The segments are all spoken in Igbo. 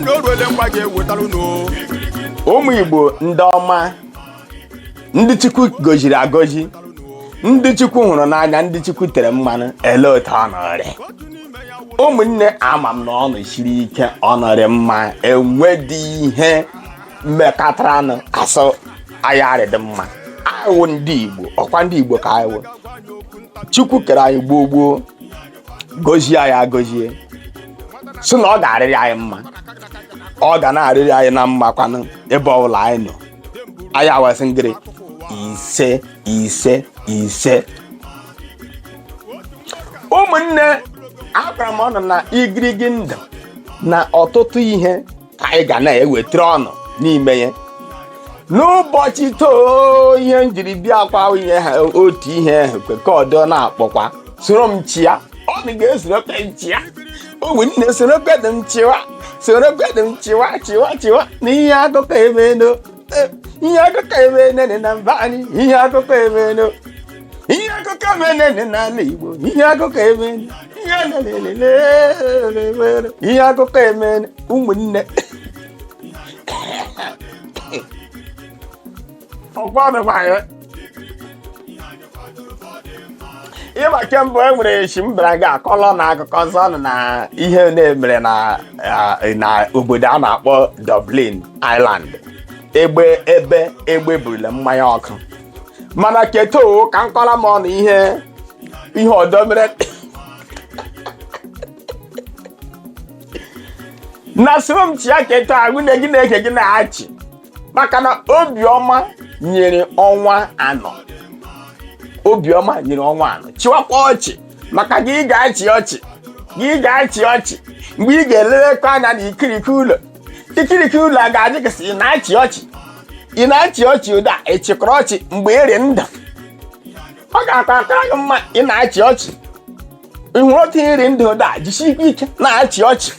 Na o ruole mgba ga-ewetara unu. Ụmụ Igbo ndị ọma, ndị Chukwu gọziri agọzi, ndị Chukwu hụrụ n'anya, ndị Chukwu tere mmanụ, ele otu ọ nọrị. Ụmụnne, ama m na ọnụ siri ike, ọ nọrị mma, enwedị ihe mmekọtaranụ asụ anyị arịdị mma. Anyị wụ ndị Igbo, ọkwa ndị Igbo ka anyị wụ. Chukwu kere anyị gboo gboo, gọzie anyị agọzie, sị na ọ ga-arịrị anyị mma, ọ ga na-arịrị anyị na mma kwanụ ebe ọbụla anyị nọ. Anyị awasị ngịrị ise ise ise. Ụmụnne, agwara m ọnụ na igirigi ndụ na ọtụtụ ihe ka anyị ga na-ewetara ọnụ n'ime ya n'ụbọchị too. Ihe m jiri bịa kwa ihe ha otu ihe ahụ kwe ka ọdọ na-akpọkwa soro m chịa. Ọnụ ga-esoro kwe m chịa. Ụmụnne, soro kwe m chịwa, soro kwe m chịwa, chịwa, chịwa. Na ihe akụkọ emeno, ihe akụkọ emene na mba anyị, ihe akụkọ emeno, ihe akụkọ emene n'ala Igbo, ihe akụkọ emene, ihe lelelelele, ihe akụkọ emene. Ụmụnne, ọkwa ọnụ ịma kemgbe e nwere echi m bịara ga akọlọ na akụkọ ọzọ nọ na ihe na-emere na obodo a na-akpọ Dublin, Ireland, egbe ebe egbe burule mmanya ọkụ. Mana keto ka m kọrọ m ọnụ ihe ihe ọdọ mere na soro m chịa keta nwunye gị na-eke gị na-achị, maka na obiọma nyere ọnwa 4, obiọma nyere ọnwa 4. Chịwakwa ọchị, maka gị ga-achị ọchị, gị ga-achị ọchị mgbe ị ga-elelekwa anya na ikiriki ụlọ, ikiriki ụlọ a ga-adị ka ị na-achị ọchị, ị na-achị ọchị ụda ị chịkọrọ ọchị mgbe ị rị ndụ, ọ ga-aka akara gị mma. Ị na-achị ọchị, ị hụrụ otu ị rị ndụ ụda, jisikwa ike na-achị ọchị,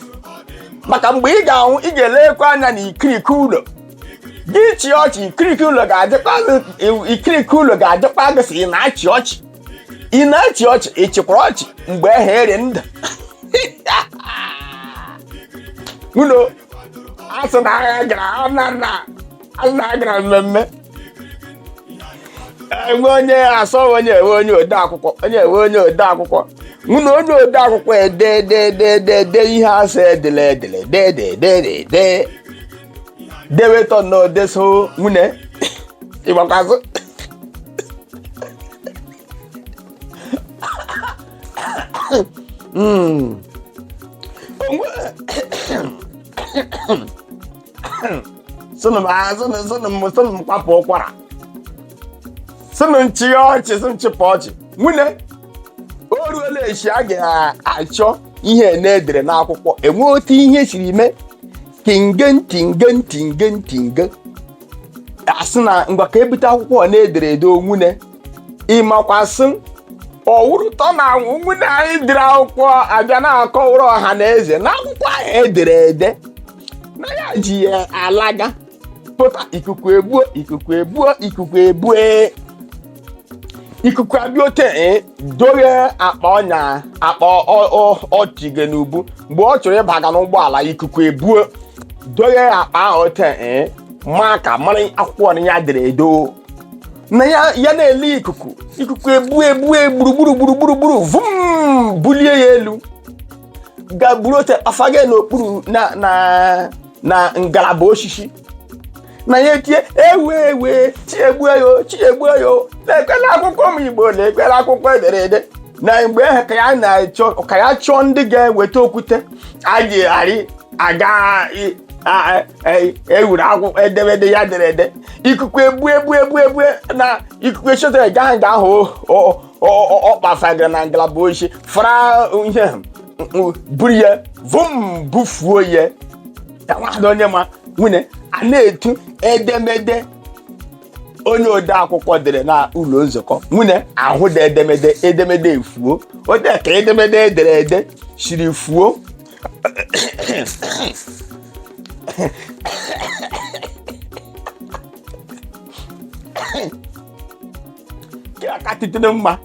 maka mgbe ị ga-anwụ, ị ga-elekwa anya na ikiriki ụlọ gị chịa ọchị, ikiriki ụlọ ga-adịkwa ikiriki ụlọ ga-adịkwa gị sị ị na-achị ọchị, ị na-achị ọchị, ị chịkwara ọchị mgbe ehe eri ndụ. Ụlọ asị na agha gara na na asị na agara mmemme enwe onye asọ onye enwe onye ode akwụkwọ, onye enwe onye ode akwụkwọ nwụna onye ode akwụkwọ ede ede ede ede ede ihe asị edele edele de de de de de dewetọ na odeso nwune ịgbakwazụ. Sụnụ m sụnụ sụnụ m sụnụ m kwapụ ụkwara, sụnụ m chịa ọchị, sụnụ m chịpụ ọchị. Nwunye, o ruola echi a ga-achọ ihe na-edere n'akwụkwọ, enwe otu ihe siri mee tinge ntinge ntinge ntinge, asị na ngwa ka ebute akwụkwọ na-edere ede. Nwunye, ịmakwasị ọwụrụtọ na nwunye anyị dere akwụkwọ abịa na-akọwara ọha na eze na akwụkwọ ahụ edere ede na ya ji ya alaga pụta. Ikuku egbuo, ikuku egbuo, ikuku egbue, ikuku abịa ote doghe akpa ọnya akpa ọchige n'ubu mgbe ọ chọrọ ịbaga n'ụgbọala, ikuku ebuo doghe akpa ahụ ote ma ka mara akwụkwọ na ya dere edo na ya ya na-ele ikuku, ikuku ebu ebu gburugburu gburugburu gburu vum bulie ya elu ga buru ote kpafaga n'okpuru na na na ngalaba osisi na ya etie ewe ewe chi egbue yo, chi egbue yo, lekwela akwụkwọ m Igbo, lekwela akwụkwọ ederede. Na mgbe ahụ ka ya na-achọ ka ya chọọ ndị ga-eweta okwute a ga-arị aga ewuru akwụkwọ edemede ya dere ede. Ikuku egbu egbu egbu egbu na ikuku echotara gaa nga ahụ ọ kpafagara na ngalaba osisi fara ihe buru ya vum bufuo ya enweghị onye ma. Nwunye a na-etu edemede onye ode akwụkwọ dere na ụlọ nzukọ, nwunye ahụ dị edemede, edemede efuo ode ka edemede edere ede siri fuo. Nke aka tịtịrị mma,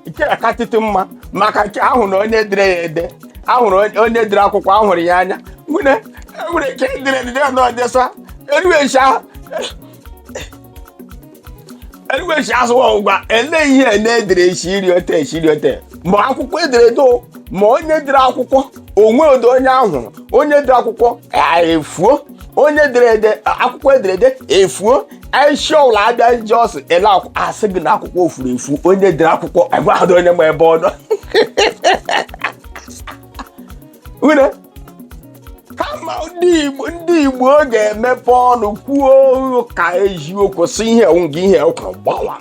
nke aka tịtị mma, maka nke ahụrụ onye dere ya ede, ahụrụ onye dere akwụkwọ, ahụrụ ya anya. Nwunye enwere ike edere edere na ọdịsa elu echi ahụ elu echi asụwa ngwa ele ihe na edere echi iri ote echi iri ote ma akwụkwọ ederede o, ma onye dere akwụkwọ onwe odo onye ahụrụ onye dere akwụkwọ a efuo onye dere ede akwụkwọ ederede efuo echi ọbụla abịa jos ele asị gị na akwụkwọ furu efu onye dere akwụkwọ agwaghị onye ma ebe ọ nọ. Nwunye kama ndị Igbo ga-emepe ọnụ kwuo ka eziokwu sị ihe ngị ihe kwuru gbawa.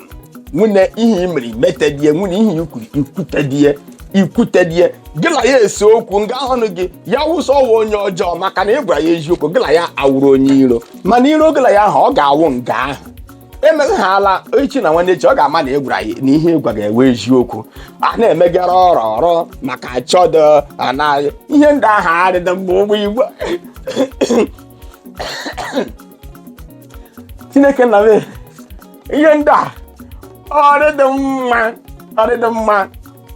Nwunye ihe i mere imetedie, nwunye ihe i kwuru ikwutedie ikwutedie gị na ya ese okwu nga ọnụ gị ya wụsọ ọwa onye ọjọọ maka na ị gwara ya eziokwu gị na ya awụrụ onye iro mana iro gị na ya ahụ ọ ga-awụ nga ahụ emeghala echi na nwanne echi ọ ga-ama na ị gwara ya na ihe ị gwa ga-ewe eziokwu a na-emegara ọrọ ọrọ maka achọdo anaghị ihe ndị ahụ adịdị mgbe ụgbọ Igbo. Chineke nna m ihe ndị a ọdịdị mma ọdịdị mma.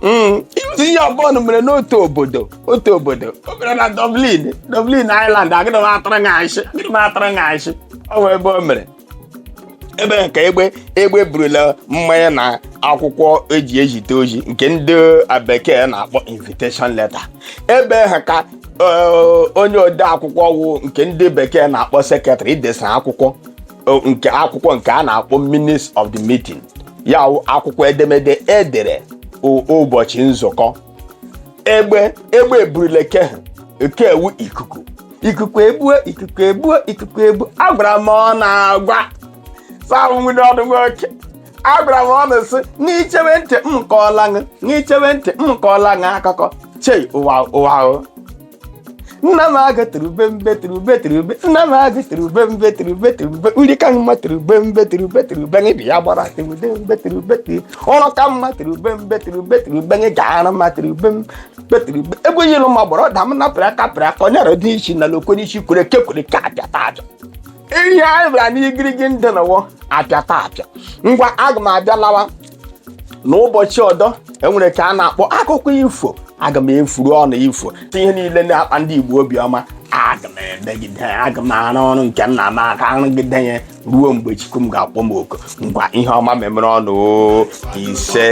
Ịhụzi ihe ọbụla mere n'otu obodo otu obodo o mere na Dublin Dublin Ireland agịdị m atụrụ ṅashị agịdị m atụrụ ṅashị ọ bụ ebe o mere ebe nke egbe egbe burula mmanya na akwụkwọ eji ezite ozi nke ndị bekee na-akpọ invitation letter ebe ha ka onye ode akwụkwọ wụ nke ndị bekee na-akpọ secretary idesa akwụkwọ nke akwụkwọ nke a na-akpọ minutes of the meeting ya wụ akwụkwọ edemede edere ụbọchị nzukọ egbe egbe burula ke ekewu ikuku ikuku egbuo ikuku egbuo ikuku egbuo agwara m ọ na-agwa sanwụde ọdụ nwoke agwara m ọnụ sị n'ichewe ntị m kọọla ṅụ n'ichewe ntị m kọọla ṅụ akụkọ chei ụwa ụwa o nna m agụ tụrụ mbe tụrụ be tụrụ be nna m agụ tụrụ be mbe tụrụ be tụrụ be uri ka mma tụrụ be mbe tụrụ be tụrụ be gị ya gbara tụrụ de mbe tụrụ be tụrụ ọrụ ka mma tụrụ be mbe tụrụ be tụrụ be gị ga-arụ mma tụrụ be mbe tụrụ be egbe yilu ma gbọrọ da m napụrụ aka pụrụ aka onye dị isi na lokwe n'isi kwere kekwere ka apịata apịa ihe anyị bịara n'igirigi ndị nọwọ apịata apịa ngwa aga m abịa lawa n'ụbọchị ọdọ enwere ka a na-akpọ akụkọ ifo aga m efuru ọnụ ifo ihe niile na-akpa ndị Igbo obiọma aga m emegide aga m arụ ọrụ nke nna m aka arụgide ya ruo mgbe Chukwu m ga-akpọ m oku ngwa ihe ọma memere ọnụ ise.